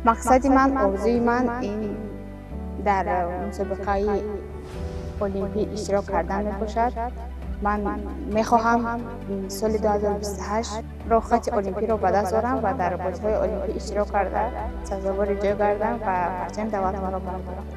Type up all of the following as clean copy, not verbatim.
Мақсади ман, орзуи ман ин дар мусобиқаи олимпӣ иштирок кардан мебошад. Ман мехоҳам соли 2028 роҳхати олимпиро ба даст орам ва дар бозиҳои олимпӣ иштирок карда, сазовори ҷой гардам ва парчами давлатамро бардорам.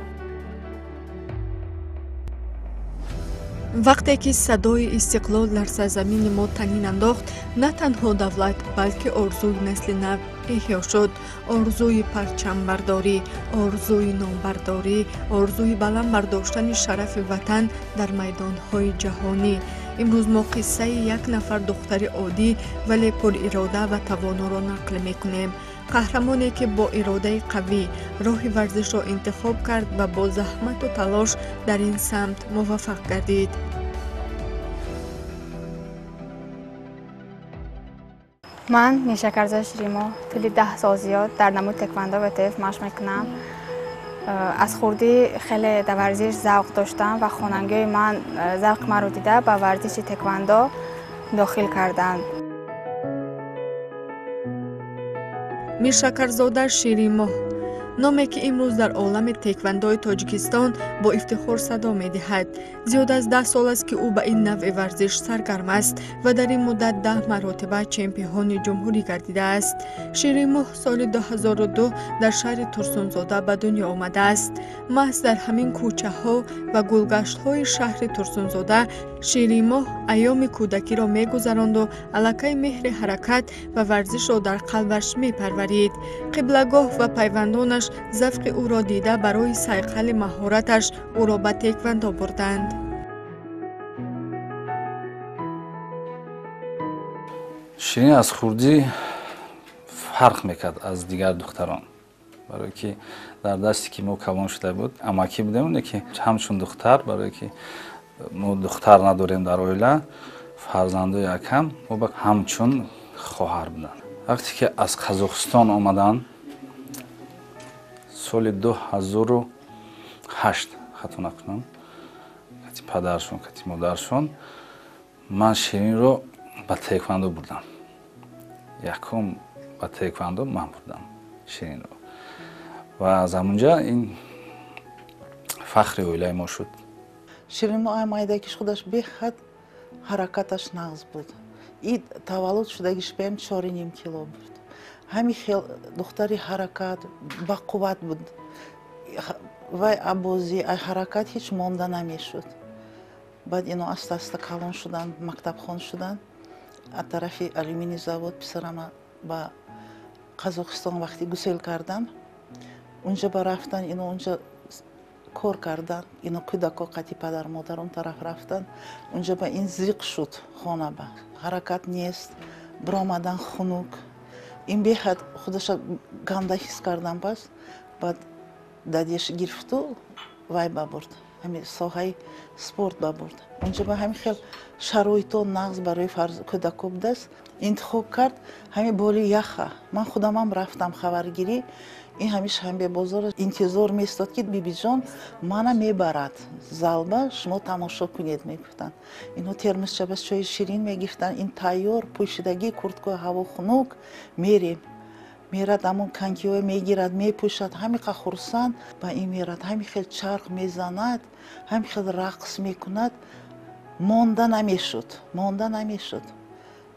Вақте ки садои истиқлол дар сарзамини мо танин андохт, на танҳо давлат, балки орзуи насли нав эҳё шуд. Орзуи парчамбардорӣ, орзуи номбардорӣ, орзуи баланд бардоштани шарафи ватан дар майдонҳои ҷаҳонӣ. Имрӯз мо қиссаи як нафар духтари оддӣ, вале пурирода ва тавоноро нақл мекунем. Қаҳрамоне, ки бо иродаи қавӣ роҳи варзишро интихоб кард ва бо заҳмату талош дар ин самт муваффақ гардид. Ман Миршакарзода Ширинмоҳ тӯли 10 сол зиёд дар намуди тэквондо ва ТФ машқ мекунам. Аз хурдӣ хеле дар варзиш завқ доштам ва хонангиҳои ман завқи маро дида ба варзиши тэквондо дохил карданд. Миршакарзода Ширинмоҳ, номе ки имрӯз дар олами тэквондои Тоҷикистон бо ифтихор садо медиҳад. Зиёд аз 10 сол аст, ки ӯ ба ин навъи варзиш саргарм аст ва дар ин муддат 10 маротиба чемпиони ҷумҳурӣ гардидааст. Ширинмоҳ соли 2002 дар шаҳри Турсунзода ба дунё омадааст. Маҳз дар ҳамин кӯчаҳо ва гулгаштҳои шаҳри Турсунзода Ширинмоҳ айёми кӯдакиро мегузаронду аллакай меҳри ҳаракат ва варзишро дар қалбаш мепарварид. Қиблагоҳ ва пайвандонаш завқи ӯро дида барои сайқали маҳораташ ӯро ба тэквондо бурданд. Ширин аз хурдӣ фарқ мекард аз дигар духтарон, барое ки дар дасте ки мо калон шуда буд, амакӣ будем, не ки ҳамчун духтар, барое ки мо духтар надорем дар оила, фарзандои акам мо ба ҳамчун хоҳар буданд. Вақте ки аз Қазоқистон омаданд соли 2008, хато накунам, кати падаршон, кати модаршон, ман Ширинро ба тэквондо бурдам. Якум ба тэквондо ман бурдам Ширинро ва аз ҳамунҷа ин фахри оилаи мо шуд. Ширинмоҳ ай майдакиш худаш беҳад ҳаракаташ нағз буд. И таваллуд шудагиш баем 4,5 кило буд. Ҳамин хел духтари ҳаракат бақувват буд. Вай абозӣ, ай ҳаракат ҳеҷ монда намешуд. Баъд ино аста аста калон шуданд, мактабхон шуданд. Аз тарафи алюминий завод писарама ба Қазоқистон вақти гусел кардан, унҷа ба рафтан, ино унҷа кор кардан, ино кӯдако қати падар модар он тараф рафтан, унҷа ба ин зиқ шуд хона ба. Ҳаракат нест, биромадан хунук. Ин беҳад худаша ганда ҳис кардан пас, баъд дадеш гирифту вай бабурд. Ҳамин соҳаи спорт бабурд. Унҷа ба ҳамин хел шароито нағз барои кӯдако будааст. Интихоб кард ҳамин боли яха. Ман худамам рафтам хабаргирӣ. Ин ҳамин шанбебозор интизор меистод, ки бибиҷон мана мебарад залба, шумо тамошо кунед, мегуфтанд. Инҳо термосчабас чойи ширин мегирифтанд. Ин тайёр пӯшидагӣ, курткаи ҳаво хунук, мерем. Мерад ҳамон конькиҳое мегирад, мепӯшад, ҳамин қа хурсанд ба ин мерад, ҳамин хел чарх мезанад, ҳамин хел рақс мекунад. Монда намешуд, монда намешуд.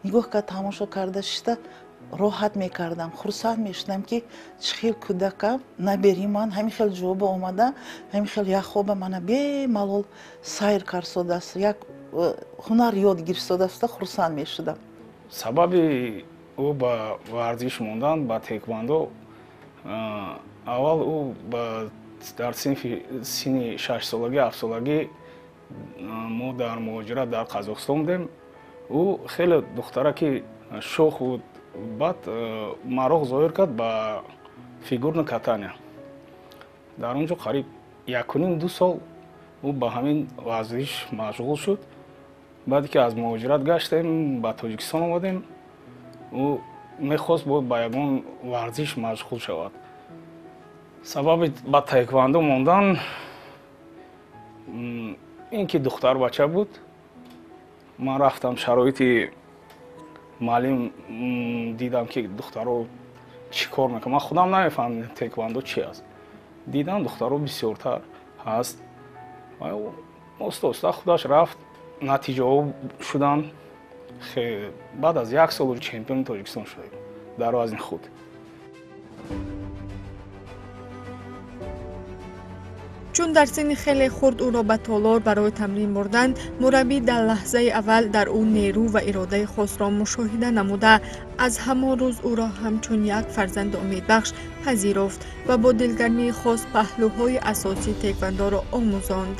Нигоҳ кард, тамошо карда шиста роҳат мекардам, хурсанд мешудам, ки чӣ хел кӯдакам набери ман ҳамин хел ҷоба омада, ҳамин хел яхоба мана бемалол сайр карсодааст, як ҳунар ёд гирифтодааст, хурсанд мешудам. Сабаби ӯ ба варзиш мондан, ба тэквондо, аввал ӯ дар синфи синни 6-солагӣ, 7-солагӣ мо дар муҳоҷират дар Қазоқистон будем. Ӯ хеле духтараки шӯх буд. Баъд мароқ зоҳир кард ба фигурно катания. Дар он ҷо қариб 1,5-2 сол ӯ ба ҳамин варзиш машғул шуд. Баъде ки аз муҳоҷират гаштем, ба Тоҷикистон омадем, ӯ мехост ба ягон варзиш машғул шавад. Сабаби ба тэквондо мондан ин ки духтарбача буд. Ман рафтам шароити муаллим, дидам ки духтаро Чӣ кор мекунад? Ман худам намефаҳмидам теквандо чи аст. Дидам духтаро бисёртар ҳаст. Оста оста худаш рафт, натиҷаҳо шуданд. Баъд аз як сол чемпиони Тоҷикистон шудем дар вазни худ. Чун дар синни хеле хурд ӯро ба толор барои тамрин бурданд, мураббӣ дар лаҳзаи аввал дар ӯ нерӯ ва иродаи хосро мушоҳида намуда, аз ҳамон рӯз ӯро ҳамчун як фарзанди умедбахш пазируфт ва бо дилгармии хос паҳлӯҳои асосии теквандоро омӯзонд.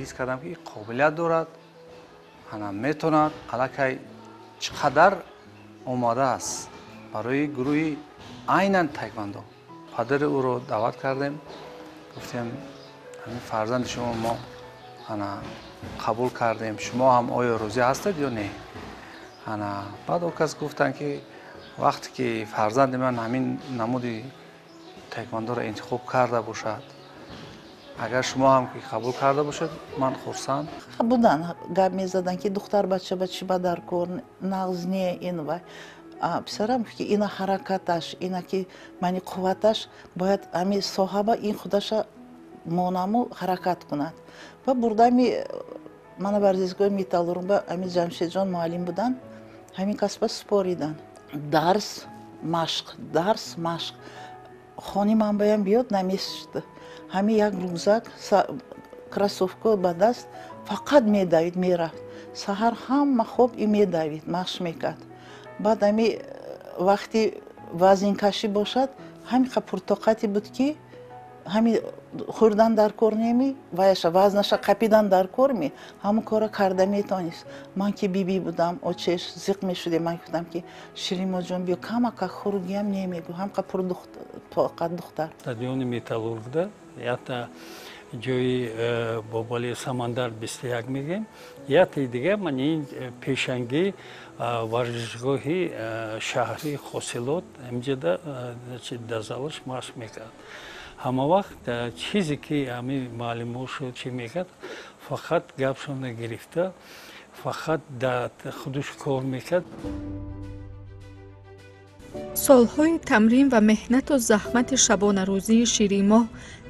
Ҳис кардам, ки қобилият дорад, ана метавонад, аллакай чӣ қадар омода аст барои гурӯҳи айнан таеквондо. Падари ӯро даъват кардем, гуфтем ҳамин фарзанди шумо мо ана қабул кардем, шумо ҳам оё розӣ ҳастед ё не? Ана баъд он кас гуфтанд, ки вақте ки фарзанди ман ҳамин намуди таеквондоро интихоб карда бошад, агар шумо ҳам ки қабул карда бошед, ман хурсанд. Будан гап мезаданд, ки духтар бача ба чӣ ба дар кор, нағз не ин вай. Писарам гуфт, ки ина ҳаракаташ, ина ки мани қувваташ бояд ҳами соҳаба ин худаша монаму ҳаракат кунад. Ва бурдами мана варзишгоҳи Металлург ба ҳами Ҷамшедҷон муаллим буданд, ҳамин касба супориданд. Дарс, машқ, дарс, машқ. Хони ман баям биёд намешуд. Ҳами як рюкзак, кроссовка ба даст, фақат медавид, мерафт. Саҳар ҳама хоб и медавид, машқ мекард. Баъд ҳами вақти вазнинкашӣ бошад, ҳамиқа пуртоқате буд, ки ҳами хӯрдан дар кор неми, ваяша вазнаша қапидан дар кор ми, ҳамон кора карда метавонист. Ман ки бибӣ будам, очеш зиқ мешудем, ман гуфтам, ки Ширимоҷон биё, камака хӯргиям немегӯ, ҳамқа пуртоқат духтар. Стадиони Металлургда ята ҷои Боболи Самандар 21 мегем, яти дига ман ин пешангӣ варзишгоҳи шаҳри Хосилот ҳамҷода дазалаш машқ мекард. Ҳама вақт чизе ки ҳами муаллимошо чӣ мекард, фақат гапшона гирифта, фақат дар худаш кор мекард. Солҳои тамрин ва меҳнату заҳмати шабонарӯзии Ширимоҳ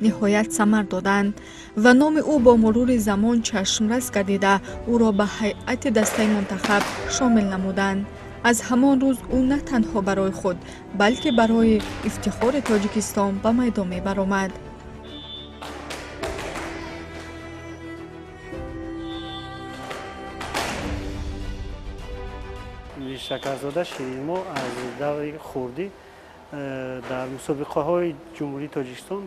ниҳоят самар доданд ва номи ӯ бо мурури замон чашмрас гардида, ӯро ба ҳайати дастаи мунтахаб шомил намуданд. Аз ҳамон рӯз ӯ на танҳо барои худ, балки барои ифтихори Тоҷикистон ба майдон мебаромад. Шакарзода Ширимоҳ аз даври хурдӣ дар мусобиқаҳои Ҷумҳурии Тоҷикистон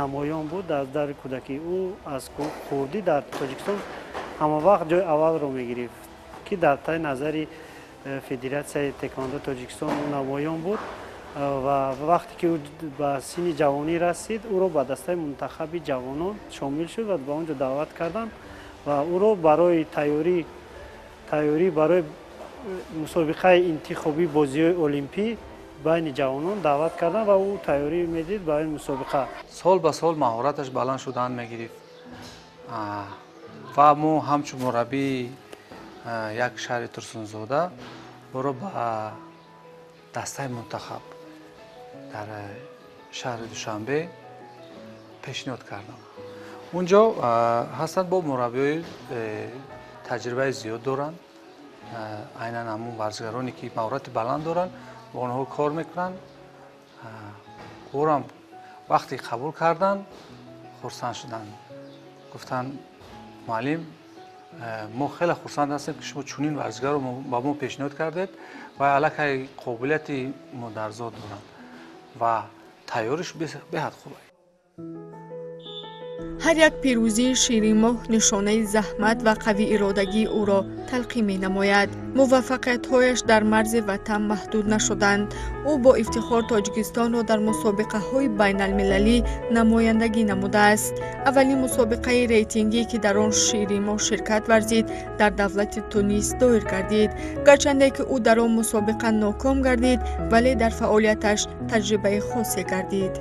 намоён буд. Дар даври кӯдакӣ ӯ аз хурдӣ дар Тоҷикистон ҳама вақт ҷои аввалро мегирифт, ки дар таи назари Федератсияи теквондо Тоҷикистон намоён буд ва вақте ки ӯ ба синни ҷавонӣ расид, ӯро ба дастаи мунтахаби ҷавонон шомил шуд ва ба он ҷо даъват карданд ва ӯро барои тайёрӣ барои мусобиқаи интихобии бозиҳои олимпӣ байни ҷавонон даъват карданд ва ӯ тайёрӣ медид барои мусобиқа. Сол ба сол маҳораташ баланд шудан мегирифт ва мо ҳамчун мураббии як шаҳри Турсунзода ӯро ба дастаи мунтахаб дар шаҳри Душанбе пешниҳод кардам. Унҷо ҳастанд бо мураббиҳои таҷрибаи зиёд доранд, айнан ҳамун варзишгароне ки маҳорати баланд доранд, бо онҳо кор мекунанд. Ӯрам вақте қабул карданд, хурсанд шуданд. Гуфтанд: муаллим, мо хеле хурсанд ҳастем, ки шумо чунин варзишгарро ба мо пешниҳод кардед ва аллакай қобилияти модарзод доранд ва тайёриш беҳад хуб аст. Ҳар як пирӯзии Ширимоҳ нишонаи заҳмат ва қавииродагии ӯро талқин менамояд. Муваффақиятҳояш дар марзи ватан маҳдуд нашуданд. Ӯ бо ифтихор Тоҷикистонро дар мусобиқаҳои байналмилалӣ намояндагӣ намудааст. Аввалин мусобиқаи рейтингӣ, ки дар он Ширимоҳ ширкат варзид, дар давлати Тунис доир гардид. Гарчанде ки ӯ дар он мусобиқа ноком гардид, вале дар фаъолияташ таҷрибаи хосе гардид.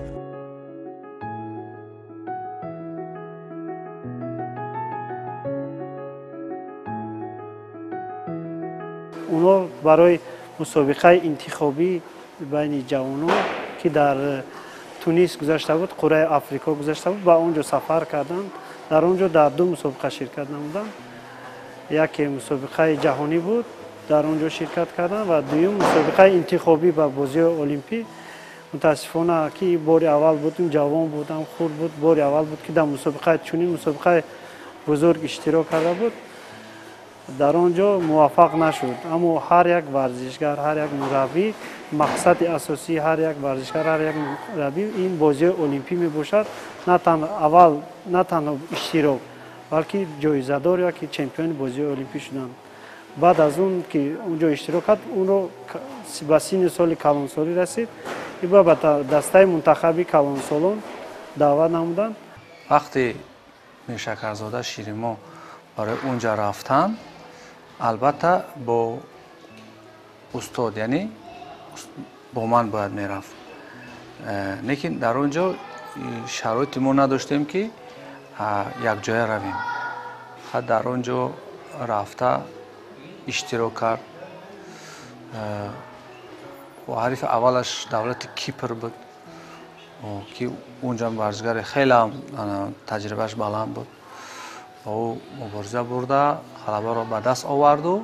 Онҳо барои мусобиқаи интихобӣ байни ҷавонон, ки дар Тунис гузашта буд, қуръаи Африко гузашта буд, ба он ҷо сафар карданд. Дар он ҷо дар ду мусобиқа ширкат намуданд. Яке мусобиқаи ҷаҳонӣ буд, дар он ҷо ширкат карданд, ва дуюм мусобиқаи интихобӣ ба бозиҳои олимпӣ. Мутаассифона, ки бори аввал буд, ҷавон будам, хурд буд, бори аввал буд, ки дар мусобиқаи чунин мусобиқаи бузург иштирок карда буд, дар он ҷо муваффақ нашуд. Аммо ҳар як варзишгар, ҳар як мураббӣ, мақсади асосии ҳар як варзишгар, ҳар як мураббӣ ин бозиҳои олимпӣ мебошад. На танҳо аввал, на танҳо иштирок, балки ҷоизадор ё ки чемпиони бозиҳои олимпӣ шуданд. Баъд аз он ки он ҷо иштирок кард, онро ба синни соли калонсолӣ расид, ва ба дастаи мунтахаби калонсолон даъват намуданд. Вақте Миршакарзода Ширинмо барои онҷа рафтан, албатта бо устод, яъне бо ман бояд мерафт. Лекин дар он ҷо шароити мо надоштем, ки якҷоя равем. Фақат дар он ҷо рафта иштирок кард. Ҳарифи аввалаш давлати Кипр буд, ки унҷа варзишгари хеле таҷрибааш баланд буд. Ба ӯ мубориза бурда, ғалабаро ба даст оварду.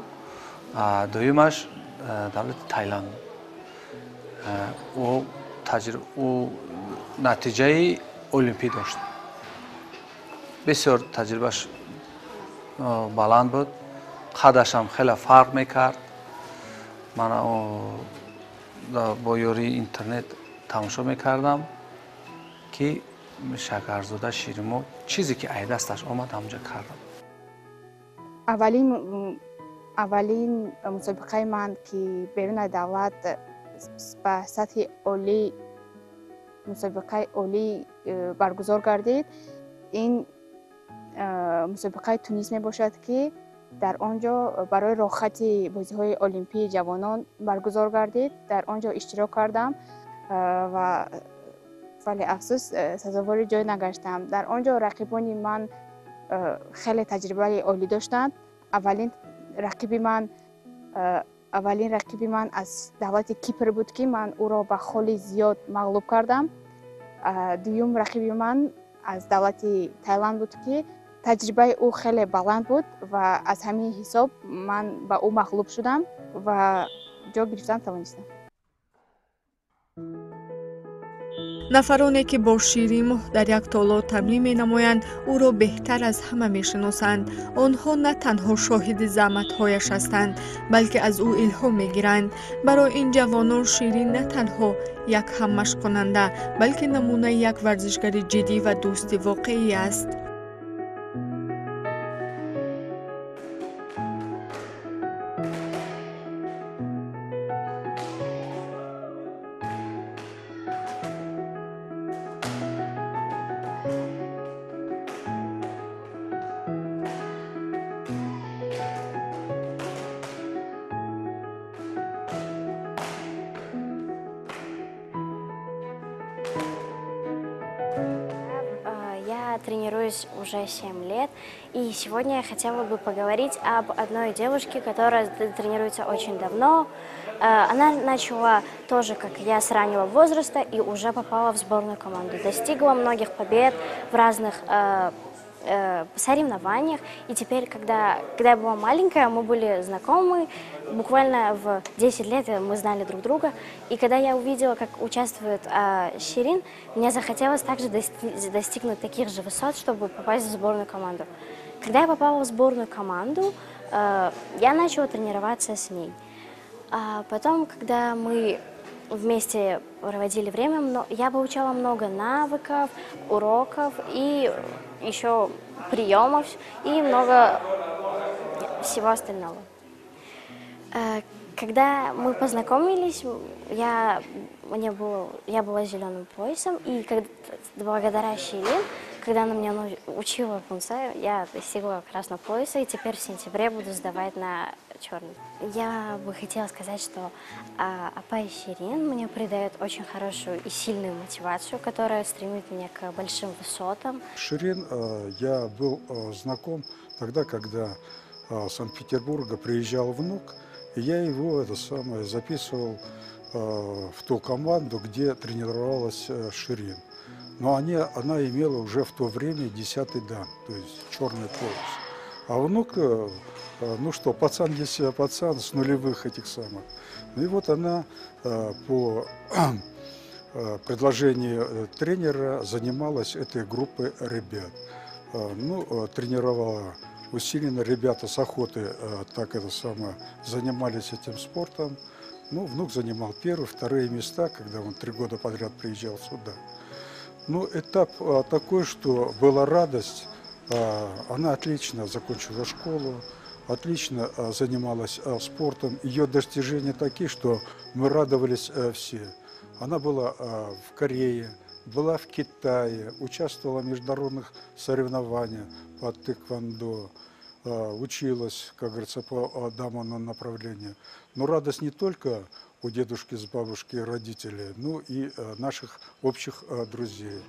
Дуюмаш давлати Тайланд. Ӯ натиҷаи олимпӣ дошт. Бисёр таҷрибааш баланд буд, қадашам хеле фарқ мекард. Ман бо ёрии интернет тамошо мекардам, ки Шакарзода Ширинмо чизе ки ай дасташ омад, ҳамонҷо кардам. Аввалин мусобиқаи ман, ки берун аз давлат ба сатҳи олӣ мусобиқаи олӣ баргузор гардид, ин мусобиқаи Тунис мебошад, ки дар он ҷо барои роҳхати бозиҳои олимпии ҷавонон баргузор гардид. Дар он ҷо иштирок кардам ва вале афсӯс, сазовори ҷой нагаштам. Дар он ҷо рақибони ман хеле таҷрибаи олӣ доштанд. Аввалин рақиби ман аз давлати Кипр буд, ки ман ӯро ба холи зиёд мағлуб кардам. Дуюм рақиби ман аз давлати Тайланд буд, ки таҷрибаи ӯ хеле баланд буд, ва аз ҳамин ҳисоб ман ба ӯ мағлуб шудам ва ҷо гирифтан тавонистам. Нафароне, ки бо Ширинмоҳ дар як толор тамрин менамоянд, ӯро беҳтар аз ҳама мешиносанд. Онҳо на танҳо шоҳиди заҳматҳояш ҳастанд, балки аз ӯ илҳом мегиранд. Барои ин ҷавонон Ширин на танҳо як ҳаммашқкунанда, балки намунаи як варзишгари ҷиддӣ ва дӯсти воқеӣ аст. Тренируюсь уже 7 лет, и сегодня я хотела бы поговорить об одной девушке, которая тренируется очень давно. Она начала тоже, как я, с раннего возраста и уже попала в сборную команду. Достигла многих побед в разных соревнованиях. И теперь, когда я была маленькая, мы были знакомы. Буквально в 10 лет мы знали друг друга. И когда я увидела, как участвует Ширин, мне захотелось также достигнуть таких же высот, чтобы попасть в сборную команду. Когда я попала в сборную команду, я начала тренироваться с ней. А потом, когда мы вместе проводили время, я получала много навыков, уроков и еще приемов и много всего остального. Когда мы познакомились, я была зеленым поясом, и благодаря Ширин, когда она меня учила пумсэ, я достигла красного пояса, и теперь в сентябре буду сдавать на черный. Я бы хотела сказать, что Апай Ширин мне придает очень хорошую и сильную мотивацию, которая стремит меня к большим высотам. Ширин я был знаком тогда, когда в Санкт-Петербурга приезжал внук, И я его это самое, записывал в ту команду, где тренировалась Ширин. Но она имела уже в то время 10-й дан, то есть черный пояс. А внук, ну что, пацан есть пацан с нулевых этих самых. Ну и вот она по предложению тренера занималась этой группой ребят. Ну, тренировала усиленно, ребята с охоты так это самое, занимались этим спортом. Ну, внук занимал первые, вторые места, когда он 3 года подряд приезжал сюда. Ну, этап такой, что была радость. Она отлично закончила школу, отлично занималась спортом. Ее достижения такие, что мы радовались все. Она была в Корее, была в Китае, участвовала в международных соревнованиях по тэквондо, училась, как говорится, по данному направлению. Но радость не только у дедушки с бабушкой и родителей, но и наших общих друзей.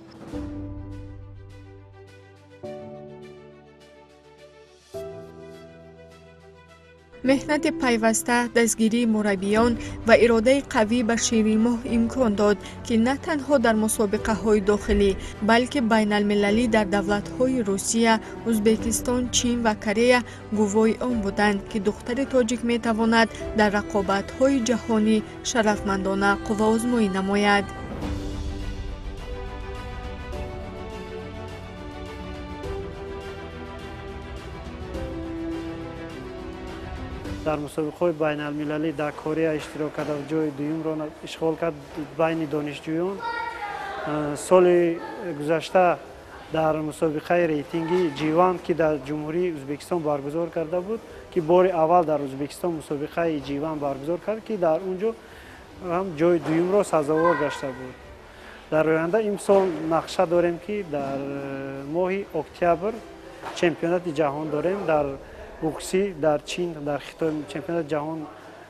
Меҳнати пайваста, дастгирии мураббиён ва иродаи қавӣ ба Ширинмоҳ имкон дод, ки на танҳо дар мусобиқаҳои дохилӣ, балки байналмилалӣ дар давлатҳои Русия, Узбекистон, Чин ва Корея гувоҳи он буданд, ки духтари тоҷик метавонад дар рақобатҳои ҷаҳонӣ шарафмандона қувваозмоӣ намояд. Дар мусобиқаҳои байналмилалӣ дар Корея иштирок карда, ҷои дуюмро ишғол кард байни донишҷӯён. Соли гузашта дар мусобиқаи рейтинги Ҷиван, ки дар Ҷумҳурии Ӯзбекистон баргузор карда буд, ки бори аввал дар Ӯзбекистон мусобиқаи Ҷиван баргузор кард, ки дар он ҷо ҳам ҷои дуюмро сазовор гашта буд. Дар оянда имсол нақша дорем, ки дар моҳи октябр чемпионати ҷаҳон дорем дар Букси, дар Чин, дар Хитой чемпионати ҷаҳон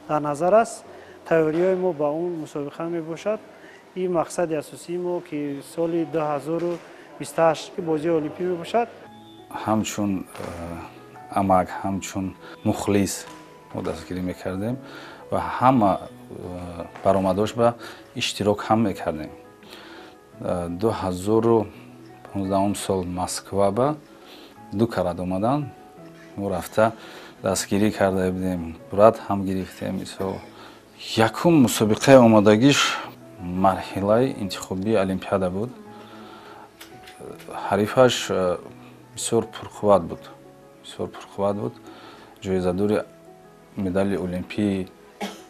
дар назар аст. Тайёриҳои мо ба он мусобиқа мебошад. Ин мақсади асосии мо, ки соли 2028 ки бозии олимпӣ мебошад. Ҳамчун амак, ҳамчун мухлис мо дастгирӣ мекардем ва ҳама баромадош ба иштирок ҳам мекардем. 2015 сол Москва ба 2 карат омадан, мо рафта дастгирӣ карда будем, рад ҳам гирифтем. Мисол, якум мусобиқаи омодагиш марҳилаи интихобии олимпиада буд. Ҳарифаш бисёр пурқувват буд, бисёр пурқувват буд, ҷоизадори медали олимпии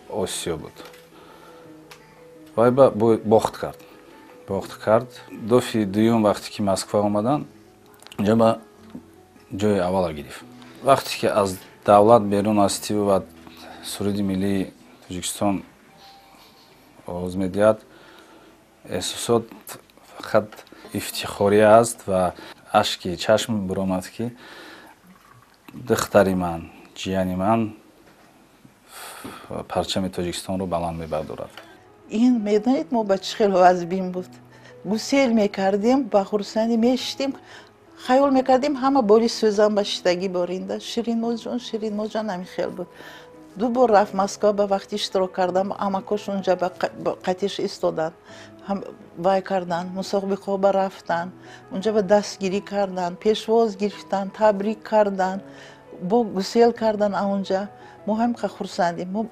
Осиё буд. Вай бохт кард, бохт кард. Дофи дуюм вақте ки Москва омадан, инҷа ба ҷои аввала гирифт. Вақте ки аз давлат берун ҳастӣ ва суруди миллии Тоҷикистон оғоз медиҳад, эҳсосот фақат ифтихорӣ аст ва ашки чашм биромад, ки духтари ман, ҷияни ман парчами Тоҷикистонро баланд мебардорад. Ин медонед, мо ба чӣ хел вазбин буд. Гусел мекардем, ба хурсандӣ мешиштем, хаёл мекардем ҳама бори сӯзан ба шиштагӣ боринда. Ширинмоҳҷон, Ширинмоҳҷон ҳамин хел буд. 2 бор рафт Москва, ба вақти иштирок кардам, амакош унҷа ба қатиш истоданд, вай кардан, мусобиқаҳо ба рафтан, унҷа ба дастгирӣ кардан, пешвоз гирифтан, табрик кардан, бо гусел кардан аунҷа. Мо ҳамқа хурсандем. Мо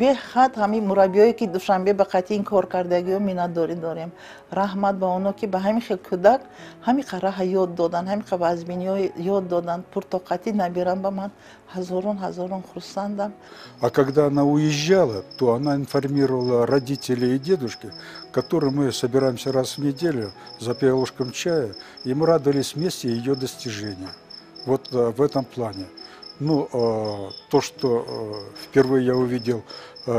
беҳад ҳамин мураббиёе ки Душанбе ба қатъи ин кор кардагиҳо миннатдорӣ дорем. Раҳмат ба оно, ки ба ҳамин хел кӯдак ҳамин қа раҳа ёд додан, ҳамин қа вазбиниҳо ёд додан, пуртоқатӣ набирам ба ман ҳазорон ҳазорон хурсандам. А когда она уезжала, то она информировала родителей и дедушки, которые мы собираемся раз в неделю за пиалушком чая, и мы радовались вместе ее достижениям. Вот в этом плане. Ну, то, что впервые я увидел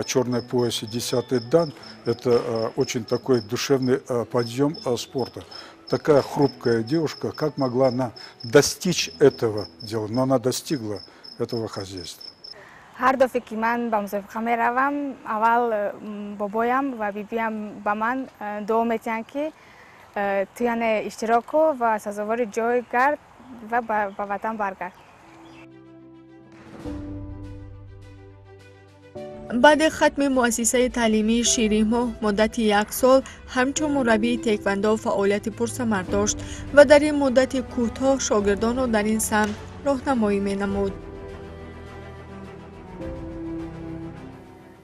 черный пояс и 10-й дан, это очень такой душевный подъем спорта. Такая хрупкая девушка, как могла она достичь этого дела? Но она достигла этого хозяйства. Ҳар дафъе ки ман ба мусобиқа меравам, аввал бобоям ва бибиям ба ман дуо метиҳанд, ки ту яъне иштирок кун ва сазовори ҷой гард ва ба ватан баргард. Баъди хатми муассисаи таълимии Ширинмоҳ муддати як сол ҳамчун мураббии теквандо фаъолияти пурсамар дошт ва дар ин муддати кӯтоҳ шогирдонро дар ин самт роҳнамоӣ менамуд.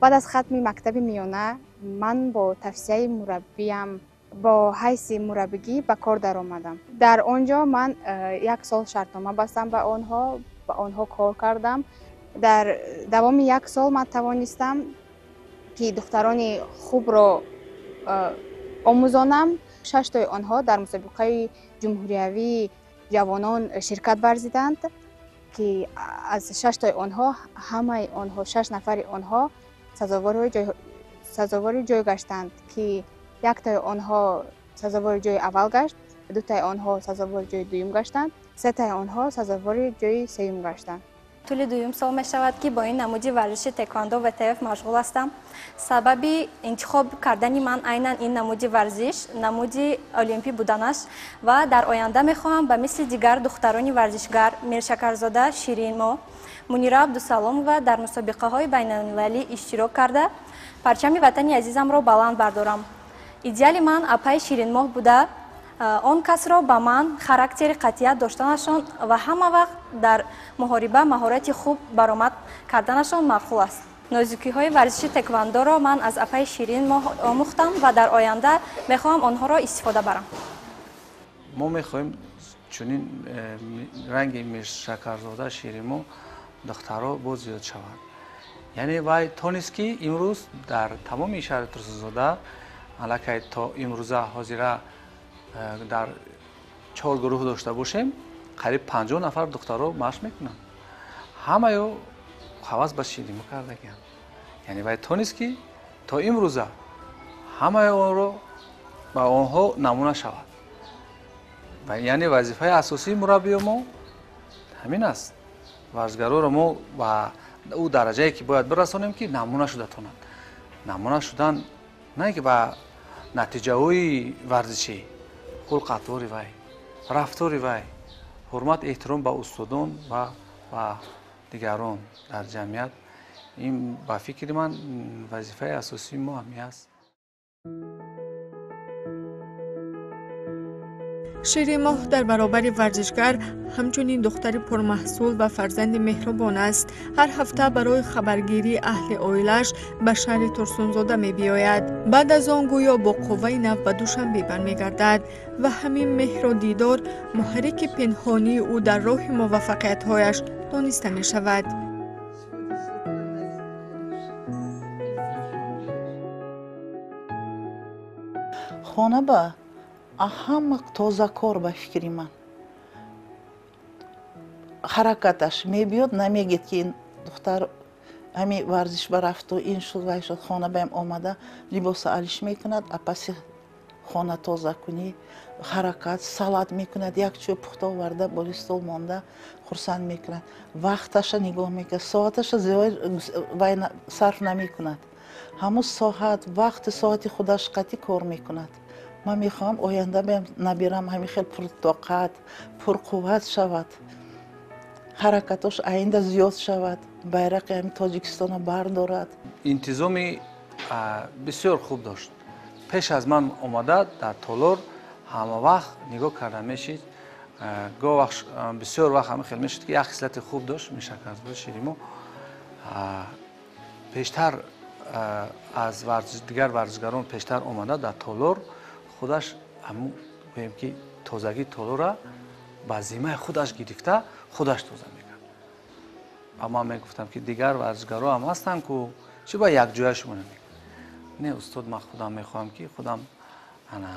Баъд аз хатми мактаби миёна ман бо тавсияи мураббиям бо ҳайси мураббигӣ ба кор даромадам. Дар он ҷо ман як сол шартнома бастам ба онҳо кор кардам. Дар давоми як сол ман тавонистам ки духтарони хубро омӯзонам. 6тои онҳо дар мусобиқаи ҷумҳуриявии ҷавонон ширкат варзиданд ки аз 6тои онҳо ҳамаи онҳо 6 нафари онҳо сазовори ҷой гаштанд ки яктои онҳо сазовори ҷои аввал гашт, дутаи онҳо сазовори ҷои дуюм гаштанд, сетаи онҳо сазовори ҷои сеюм гаштанд. Тӯли дуюм сол мешавад ки бо ин намуди варзиши теквандо ВТФ машғул ҳастам. Сабаби интихоб кардани ман айнан ин намуди варзиш, намуди олимпӣ буданаш ва дар оянда мехоҳам ба мисли дигар духтарони варзишгар Миршакарзода Ширинмо, Мунира Абдусаломова дар мусобиқаҳои байналмилалӣ иштирок карда, парчами ватани азизамро баланд бардорам. Идеали ман апаи Ширинмоҳ буда, он касро ба ман характери қатъият доштанашон ва ҳама вақт дар муҳориба маҳорати хуб баромад карданашон маъқул аст. Нозукиҳои варзиши теквандоро ман аз апаи Ширинмоҳ омӯхтам ва дар оянда мехоҳам онҳоро истифода барам. Мо мехоҳем чунин ранги Миршакарзода Ширинмоҳ духтаро боз зиёд шавад. Яъне вай тонист ки имрӯз дар тамоми шаҳри Турсунзода аллакай то имрӯза ҳозира дар 4 гурӯҳ дошта бошем, қариб 50 нафар духтаро машқ мекунанд. Ҳамаё ҳавас ба Ширинмо кардагианд. Яъне вай тонист ки то имрӯза ҳамаи онро ба онҳо намуна шавад. Яъне вазифаи асосии мураббиё мо ҳамин аст. Варзишгароро мо ба ӯ дараҷае ки бояд бирасонем ки намуна шуда тонанд. Намуна шудан на ки ба натиҷаҳои варзишӣ, хулқ-атвори вай, рафтори вай, ҳурмат эҳтиром ба устодон ва ба дигарон дар ҷамъият. Ин ба фикри ман вазифаи асосии мо ҳамин аст. Ширинмоҳ дар баробари варзишгар ҳамчунин духтари пурмаҳсул ва фарзанди меҳрубон аст. Ҳар ҳафта барои хабаргирии аҳли оилааш ба шаҳри Турсунзода мебиёяд. Баъд аз он гӯё бо қувваи нав ба Душанбе бармегардад ва ҳамин меҳру дидор муҳаррики пинҳонии ӯ дар роҳи муваффақиятҳояш дониста мешавад. Хона ба ҳама тозакор ба фикри ман. Ҳаракаташ мебиёд, намегед ки ин духтар ҳами варзиш ба рафту ин шуд вай шуд. Хона баям омада либоса алиш мекунад, апаси хона тоза кунӣ, ҳаракат салат мекунад, як чӯй пухта оварда боли стол монда хурсанд мекунад. Вақташа нигоҳ мекунад, соаташа зиёд вай сарф намекунад. Ҳамун соат вақти соати худаш қатъи кор мекунад. Ман мехоҳам оянда набирам ҳамин хел пуртоқат, пурқувват шавад, ҳаракатош оянда зиёд шавад, байрақи ҳамин Тоҷикистонро бардорад. Интизоми бисёр хуб дошт. Пеш аз ман омада дар толор ҳама вақт нигоҳ карда мешид. Гоҳ вақт бисёр вақт ҳамин хел мешид ки як хислати хуб дошт Миршакарзода Ширинмо. Пештар аз дигар варзишгарон пештар омада дар толор худаш ҳамун гӯем ки тозагии толора ба зиммаи худаш гирифта худаш тоза мекард. Ва ман мегуфтам ки дигар варзишгаро ҳам ҳастанд ку чӣ бояд якҷоя шумо намекунед? Не устод, ман худам мехоҳам ки худам ана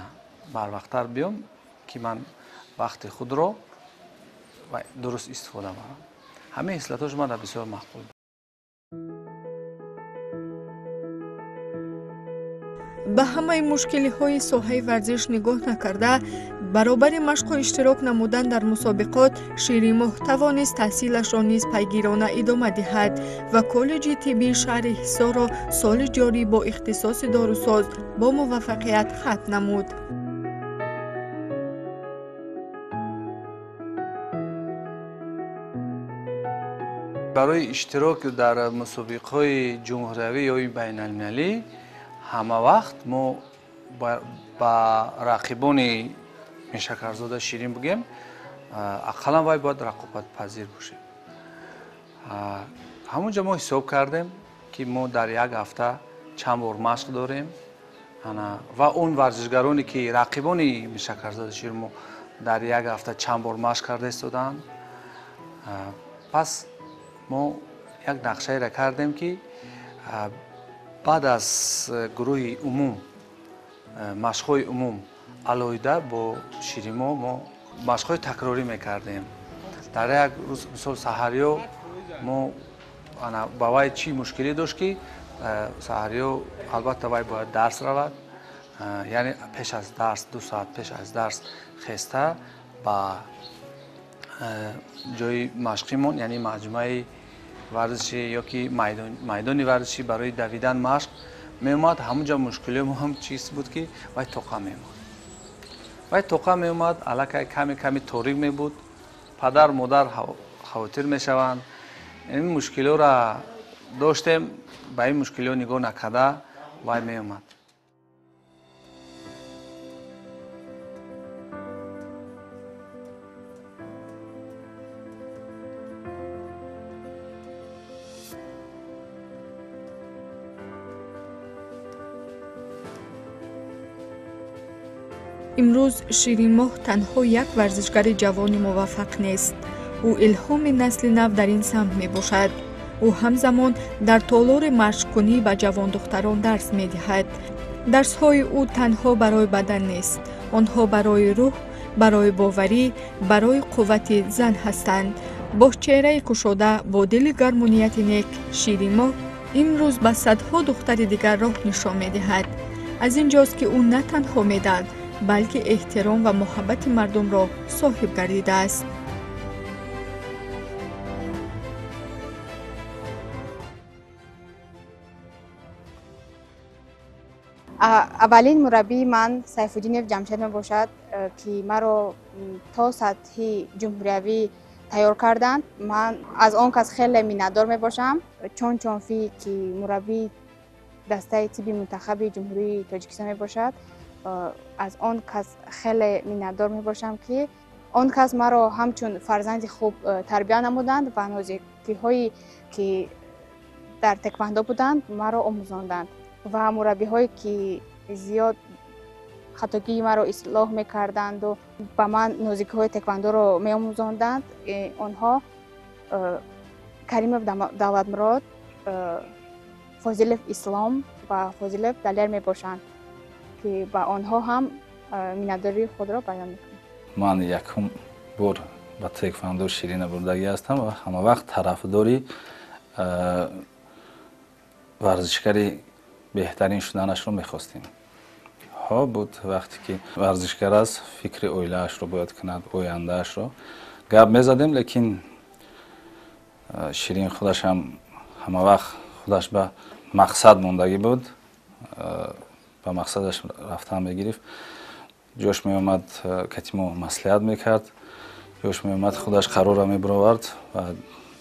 барвақттар биём ки ман вақти худро дуруст истифода барам. Ҳамин хислатҳош ман бисёр маъқул. Ба ҳамаи мушкилиҳои соҳаи варзиш нигоҳ накарда, баробари машқу иштирок намудан дар мусобиқот, Ширинмоҳ тавонист таҳсилашро низ пайгирона идома диҳад ва коллеҷи тиббии шаҳри Ҳисорро соли ҷорӣ бо ихтисоси дорусоз бо муваффақият хатм намуд. Барои иштирок дар мусобиқаҳои ҷумҳуриявӣ ё байналмилалӣ ҳама вақт мо ба рақибони Миршакарзода Ширин бигем, ақаллан вай бояд рақобатпазир бошем. Ҳамонҷо мо ҳисоб кардем, ки мо дар як ҳафта чанд бор машқ дорем ва он варзишгароне ки рақибони Миршакарзода Ширин мо дар як ҳафта чанд бор машқ карда истоданд. Пас мо як нақшаеро кардем, ки баъд аз гурӯҳи умум, машқҳои умум алоҳида бо Ширинмо мо машқҳои такрорӣ мекардем. Дар як рӯз, мисол, саҳариё мо ба вай чӣ мушкилӣ дошт, ки саҳариё албатта вай бояд дарс равад, яъне пеш аз дарс, 2 соат пеш аз дарс хеста ба ҷои машқимон, яъне маҷмӯаи варзишӣ ё ки майдони варзишӣ барои давидан машқ меомад. Ҳамонҷо мушкилии мо ҳам чиз буд, ки вай тоқа меомад. Вай тоқа меомад, аллакай каме каме торик мебуд, падар модар хавотир мешаванд. Ин мушкилиҳоро доштем, ба ин мушкилиҳо нигоҳ накарда вай меомад. Имрӯз Ширинмоҳ танҳо як варзишгари ҷавони муваффақ нест. Ӯ илҳоми насли нав дар ин самт мебошад. Ӯ ҳамзамон дар толори машқкунӣ ба ҷавондухтарон дарс медиҳад. Дарсҳои ӯ танҳо барои бадан нест. Онҳо барои рӯҳ, барои боварӣ, барои қуввати зан ҳастанд. Бо чеҳраи кушода, бо дили гарму нияти нек, Ширинмоҳ имрӯз ба садҳо духтари дигар роҳ нишон медиҳад. Аз ин ҷост, ки ӯ на танҳо медал, балки эҳтиром ва муҳаббати мардумро соҳиб гардидааст. Аввалин мураббии ман Сайфуддинов Ҷамшед мебошад, ки маро то сатҳи ҷумҳуриявӣ тайёр карданд. Ман аз он кас хеле миннатдор мебошам. Чон Чонфӣ, ки мураббии дастаи тибби мунтахаби Ҷумҳурии Тоҷикистон мебошад, аз он кас хеле миннатдор мебошам, ки он кас маро ҳамчун фарзанди хуб тарбия намуданд ва нозикиҳое ки дар теквандо буданд маро омӯзонданд ва мураббиҳое ки зиёд хатогии маро ислоҳ мекарданду ба ман нозикиҳои теквандоро меомӯзонданд, онҳо Каримов Давлатмурод, Фозилов Ислом ва Фозилов Далер мебошанд, ки ба онҳо ҳам миннатдории худро баён мекунам. Ман якум бор ба теквандо Ширина бурдагӣ ҳастам ва ҳама вақт тарафдори варзишгари беҳтарин шуданашро мехостем. Ҳо буд вақте ки варзишгар аст, фикри оилаашро бояд кунад, ояндаашро гап мезадем, лекин Ширин худаш ҳам ҳама вақт худаш ба мақсад мондагӣ буд, ба мақсадаш рафтан мегирифт. Ҷош меомад, кати мо маслиҳат мекард, ҷош меомад, худаш қарорро мебаровард ва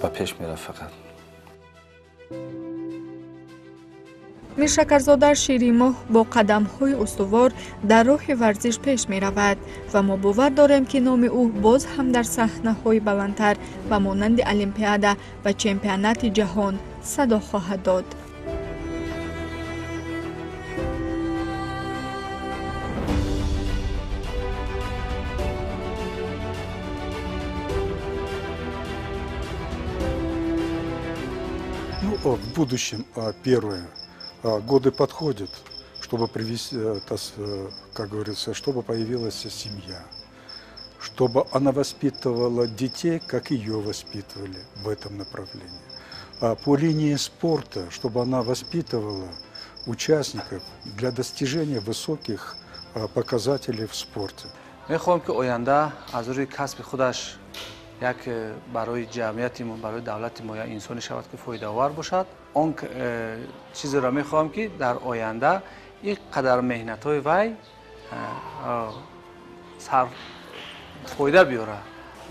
ба пеш мерафт фақат. Миршакарзода Ширинмоҳ бо қадамҳои устувор дар роҳи варзиш пеш меравад ва мо бовар дорем, ки номи ӯ боз ҳам дар саҳнаҳои баландтар ба монанди Олимпиада ва чемпионати ҷаҳон садо хоҳад дод. Ну, в будущем, первое, годы подходят, чтобы привести, как говорится, чтобы появилась семья, чтобы она воспитывала детей, как ее воспитывали в этом направлении. По линии спорта, чтобы она воспитывала участников для достижения высоких показателей в спорте. Мехоҳам, ки оянда аз рӯи касби худаш як барои ҷамъияти мо, барои давлати мо як инсоне шавад, ки фоидаовар бошад. Он чизеро мехоҳам, ки дар оянда ин қадар меҳнатҳои вай сар фоида биёрад.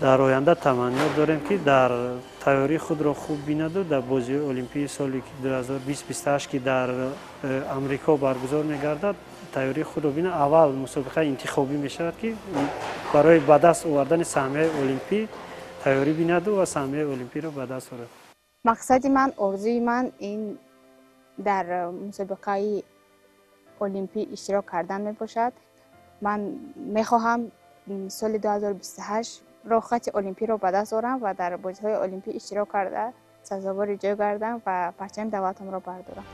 Дар оянда таманниёт дорем, ки дар тайёрии худро хуб бинаду дар бозиҳои олимпии соли 2028, ки дар Амрико баргузор мегардад, тайёрии худро бинад. Аввал мусобиқаи интихобӣ мешавад, ки барои ба даст овардани саҳмияи олимпӣ тайёрӣ бинаду ва саҳмияи олимпиро ба даст орад. Мақсади ман, орзуи ман ин дар мусобиқаи олимпӣ иштирок кардан мебошад. Ман мехоҳам соли 2028 роҳхати олимпиро ба даст орам ва дар бозиҳои олимпӣ иштирок карда, сазовори ҷой гардам ва парчами давлатамро бардорам.